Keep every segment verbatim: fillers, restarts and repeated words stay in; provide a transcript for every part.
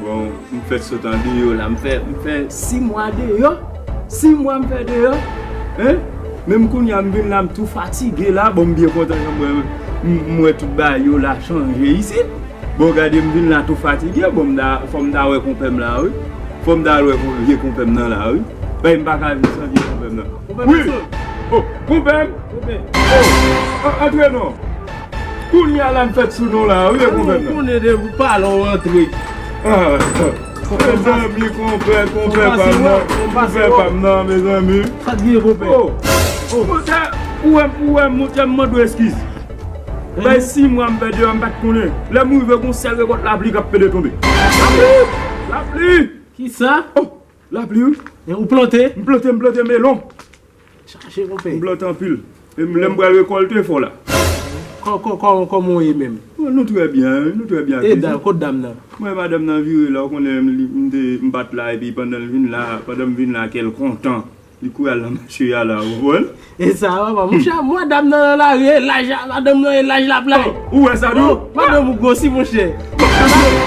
Bon, m fèk sot andeyò la, m fè, m fè sis mwa deyò. Sis mwa m fè deyò. Hein? Menm kounye a m vin la, m tou fatige la. Bon, m byen kontan, m, m, m wè tout bagay yo la chanje isit. Bon, gade, m vin la tou fatige. Bon, m ta, fò m ta wè konpè m la, wi. Fò m ta al wè kon-, vye konpè m nan la, wi. Bay, m pa ka viv san vye konpè m nan. Konpè Wi. Pèsonn. Oh, konpè m. Konpè. Oh, a-, antre non. Kounye a la m fèk sou non la, wi, konpè m nan. Ou konnen depi w pale w antre. Ah, mezanmi, konpè, konpè pa m nan, konpè pa m nan, mezanmi. Sa k gen, konpè? Oh, oh, monchè, ou wè, ou wè, monchè, m mande w eskiz. Bay sis mwa m fè deyò, m pa t konnen. Lè m rive, gon sèl rekòt lapli k ap pede tonbe. Lapli! Lapli! Kisa? Oh, lapli, wi. E ou plante? M plante, m plante melon. Chache, konpè. M plante anpil. E m, lè m pral rekòlte, fò la. Kò-, kò-, kò-, kòman w ye menm? Oh, nou trè byen, wi, nou trè byen ak E dam, kote dam nan? Mwen, madanm nan vire la, ou konnen m, li, m te, m pa t la, epi pandan l vin la, pandan m vin la, kè l kontan. Li kouri al nan mache a la, ou konprann? E sa, papa, monchè, madanm nan nan lari, e laj a, madanm nan, e laj l ap laj. Oh, ou wè sa tou? Oh, madanm ou gwosi, monchè.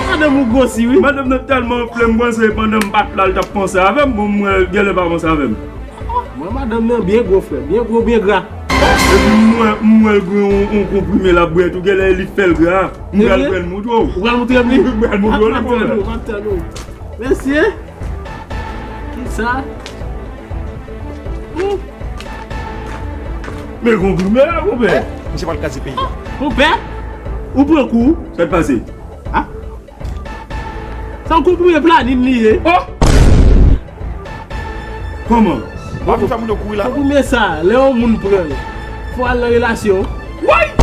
Madanm ou gwosi, wi. Madanm nan tèlman anfle, m panse pandan m pa t la, l t ap panse avè m. Bon, m wè l genlè pa panse avè m. Mwen, madanm nan byen gwo, frè. Byen gwo, byen gra. Epi m wè, m wè l gen yon, yon konprime l ap bwè tou, genlè li fè l gra. M pral pran l moutre w. Ou pral moutre m li? M pral moutre w li, konpè. M ap tann ou. Mesye. Kisa? Hmm. Men konprime la, konpè. Misye pral kraze peyi a. Konpè, ou pran kou. Sa k pase? Ah. Sa yon konprime planin li ye. Oh! Kòman? W ap fè moun yo kouri la. Konprime sa, lè yon moun pran l, fò al nan relasyon. Woy!